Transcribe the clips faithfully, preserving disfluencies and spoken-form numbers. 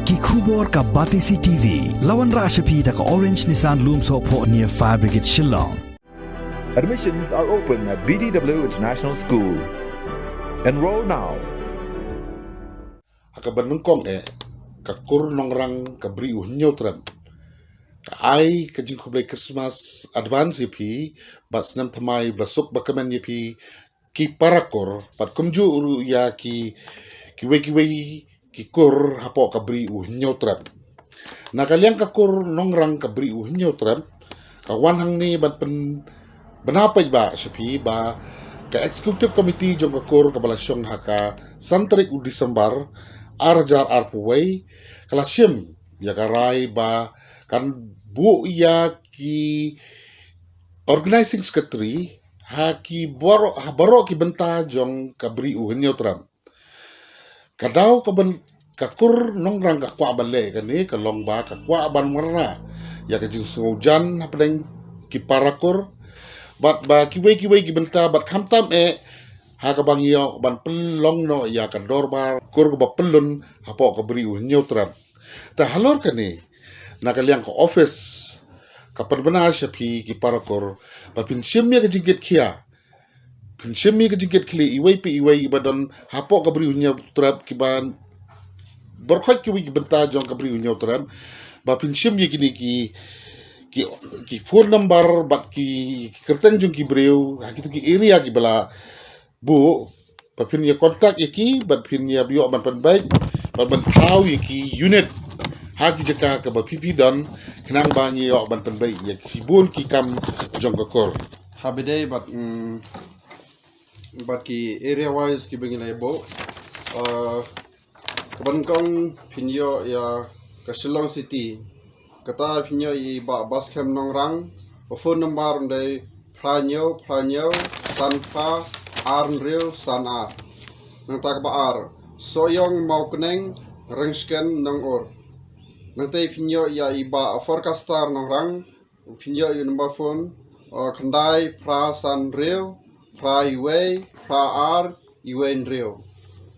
Ki khubor ka Batesi T V. La wanrah sha phi da ka Orange Nissan Lumsohphoh near Fire Brigade Shillong. Admissions are open at B D W International School. Enroll now. Ha kaba nyngkong eh, ka kur nongrang ka Bri u Hynñiewtrep ka ai ka jingkhublei Christmas advance ïa phi bad snem thymmai basuk bakmen ïa phi ki para kur bad kumjuh ruh ïa ki kiwei kiwei ki kur hapoh ka Bri u Hynñiewtrep. Na ka liang ka kur nongrang ka Bri u Hynñiewtrep ka wan hangne ban pynbna paidbah sha phi ba ka Executive Committee jong ka kur kaba la shong ha ka san tarik u December ar hajar arphew wei ka la shim ïa ka rai ba kan buh ïa ki Organizing Secretary ha ki baroh, ha baroh ki bynta jong ka Bri u Hynñiewtrep. Ka daw ka ban ka kur nongrang ka kwah ban leh kane ka long ba ka kwah ban wanrah ïa ka jingsngewjan hapdeng ki para kur bad ba kiwei kiwei ki bynta bad khamtam eh ha kaba ngi ïoh ban pynlong noh ïa ka dorbar kur kaba pyllun hapoh ka Bri u Hynñiewtrep. Te halor kane na ka liang ka office ka pynbna sha phi ki para kur ba phin shim ïa ka jingkit khia phin shim ïa ka jingkit khlieh iwei pa iwei iba don hapoh ka Bri u Hynñiewtrep kiba baroh kiwei ki bynta jong ka Bri u Hynñiewtrep ba phin shim ïa kine ki ki ki phone number bad ki kyrteng jong ki briew ha kito ki area kiba la buh ba phin ïa contact ïa ki bad phin ïa ïoh ban pynbeit bad ban thaw ïa ki unit ha ki jaka kaba phi phi don khnang ba ngi ïoh ban pynbeit ïa ki bun ki kam jong ka kur. Ha ba dei bad mm, bad ki area wise kiba ngi la ïa buh. Uh, kaba nyngkong phin ïoh ïa ka Shillong City. Kata phin ïoh ïa i Bah Baskhem Nongrang, ba phone number um dei phra hynñiew phra hynñiew san phra ar hynriew san ar. Nangta kaba ar, Sohiong Mawkneng Rengshken Nongur. Nangta phin ïoh ïa i Bah Forecastar Nongrang, phin ïoh ïa u number phone, uh, khyndai phra san hynriew phra iwei phra ar iwei hynriew.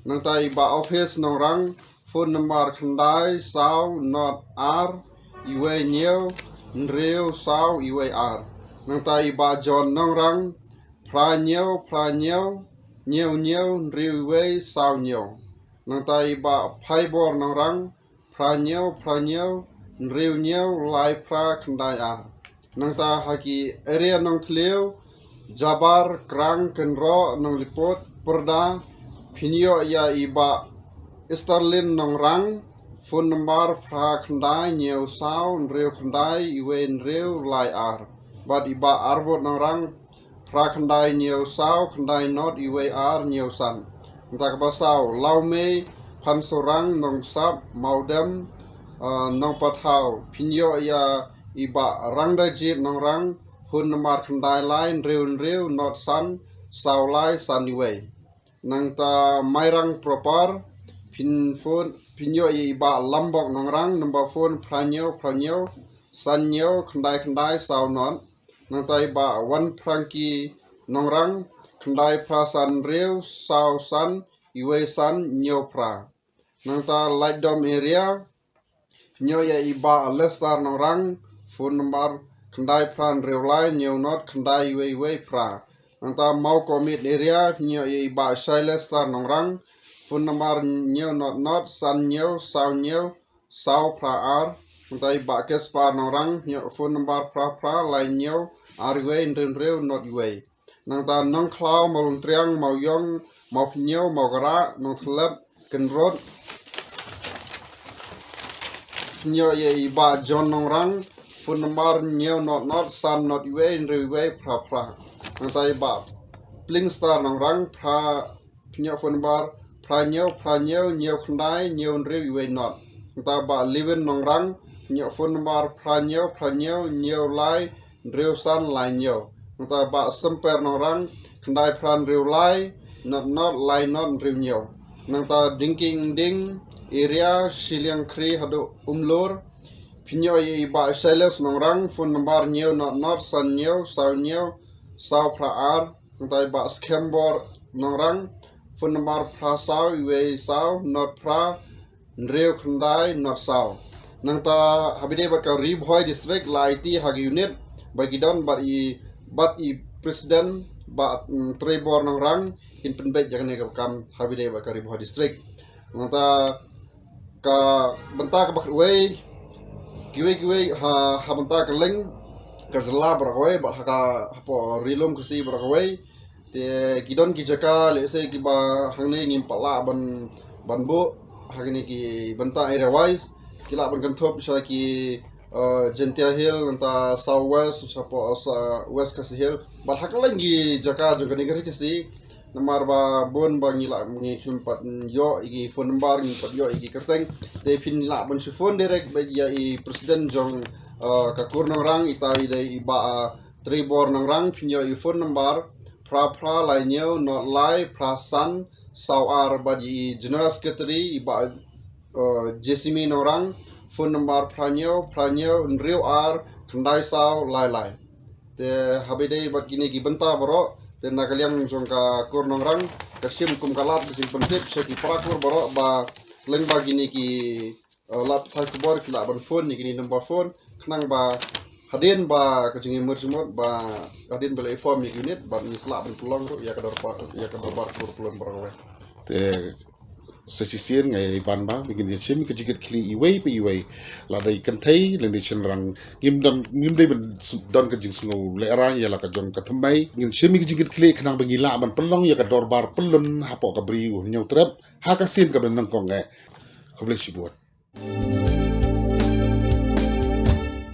Nangta i Bah Office Nongrang, phone number khyndai saw not ar iwei hynñiew hynriew saw iwei ar. Nangta i Bah John Nongrang, phra hynñiew phra hynñiew hynñiew hynñiew hynriew iwei saw hynñiew. Nangta i Bah Phaibor Nongrang, phra hynñiew phra hynñiew hynriew hynñiew lai phra khyndai ar. Nangta ha ki area Nongthliew, Jabar, Krang, Kynroh, Nongliput, Pyrda, phin ïoh ïa i Bah Easterlin Nongrang, phone number phra khyndai hynñiew saw hynriew khyndai iwei hynriew lai ar. Bad i Bah Arbot Nongrang, phra khyndai hynñiew saw khyndai not iwei ar hynñiew san. Nangta kaba saw, Lawmei Phansurang Nongsap Mawdem, uh, Nongpathaw, phin ïoh ïa i Bah Rangdajit Nongrang, phone number khyndai lai hynriew hynriew not san saw lai san iwei. Nangta Mairang Propar, phin phone, phin ïoh ïa i Bah Lambok Nongrang, number phone phra hynñiew phra hynñiew san hynñiew khyndai khyndai saw not. Nangta i Bah Wan Phrangki Nongrang, khyndai phra san hynriew saw san iwei san hynñiew phra. Nangta Laitdom area, phin ïoh ïa i Bah Lester Nongrang, phone number khyndai phra hynriew lai hynñiew not khyndai iwei iwei phra. Nangta Mawkomit area, phin ïoh ïa i Bah Shailester Nongrang, phone number hynñiew not not san hynñiew saw hynñiew saw phra ar. Nangta i Bah Kespar Nongrang, phin ïoh phone number phra phra lai hynñiew ar iwei hynriew hynriew not iwei. Nangta Nongkhlaw, Mawlungtriang, Mawiong, Mawphynñiew, Mawkrah, Nongthlep, Kynrut, phin ïoh ïa i Bah John Nongrang, phone number hynñiew not not san not iwei hynriew iwei phra phra. Nangta i Bah Plingstar Nongrang, phra, phin ïoh phone number phra hynñiew phra hynñiew hynñiew khyndai hynñiew hynriew iwei not. Nangta Bah Liwin Nongrang, phin ïoh phone number phra hynñiew phra hynñiew hynñiew lai hynriew san lai hynñiew. Nangta Bah Symper Nongrang, khyndai phra hynriew lai not not lai not hynriew hynñiew. Nangta Dingking Ding area, Shiliang Khri haduh Umlur, phin ïoh ïa i Bah Silas Nongrang, phone number hynñiew not not san hynñiew saw hynñiew saw phra ar. Nangta i Bah Skembor Nongrang, phone number phra saw iwei saw not phra hynriew khyndai nod saw. Nangta ha ba ïadei bad ka Ri Bhoi District la aiti ha ka unit ba ki don bad i, bad i President Bah, mm, Treibor Nongrang kin pynbeit ïa kane ka kam ha ba ïadei bad ka Ri Bhoi District. Nangta ka bynta kaba khatwei, kiwei kiwei ha, ha bynta ka lieng ka jylla baroh kawei bad ha ka, hapoh Ri Lum Khasi baroh kawei. Te ki don ki jaka lehse kiba hangne ngim pat lah ban, ban buh ha kine ki bynta area wise, ki lah ban kynthup sha ki, uh, Jaintia Hill, nangta South West, sha po, sa West Khasi Hill. Bad ha kylleng ki jaka jong kane ka Ri Khasi, namar ba bun ba ngi lah, ngi khlem pat ïoh ïa ki phone number, ngi pat ïoh ïa ki kyrteng. Te phin lah ban shu phone direct bad ïa i President jong, uh, ka Kur Nongrang, ita i dei i Bah, uh, Treibor Nongrang, phin ïoh i phone number phra phra lai hynñiew nod lai phra san saw ar, bad i General Secretary i Bah, uh, Jesimi Nongrang, phone number phra hynñiew phra hynñiew hynriew ar khyndai saw lai lai. Te ha ba ïadei bad kine ki bynta baroh, te na ka liang jong ka Kur Nongrang ka shim kum ka lad ka jingpyntip sha ki para kur baroh ba lyngba kine ki, uh, lad pathai khubor ki lah ban phone ïa kine number phone, khnang ba hadien ba ka jingim mut jingmut ba hadien ba la form ïa ki unit bad ngi sa lah ban pynlong ruh ïa ka dorbar, ïa ka dorbar kur pyllun baroh kawei. Te sa shisien nga ïai ban ba ngin ïa shim ka jingkitkhlieh iwei pa iwei, lada i kynthei lane i shynrang. Ngim don, ngim dei ban s-, don ka jingsngew lehraiñ ïa la ka jong ka thymmai. Ngin shim ka jingkitkhlieh khnang ba ngi lah ban pynlong ïa ka dorbar pyllun hapoh ka Bri U Hynñiewtrep ha ka sien kaba nyngkong eh. Khublei shibun.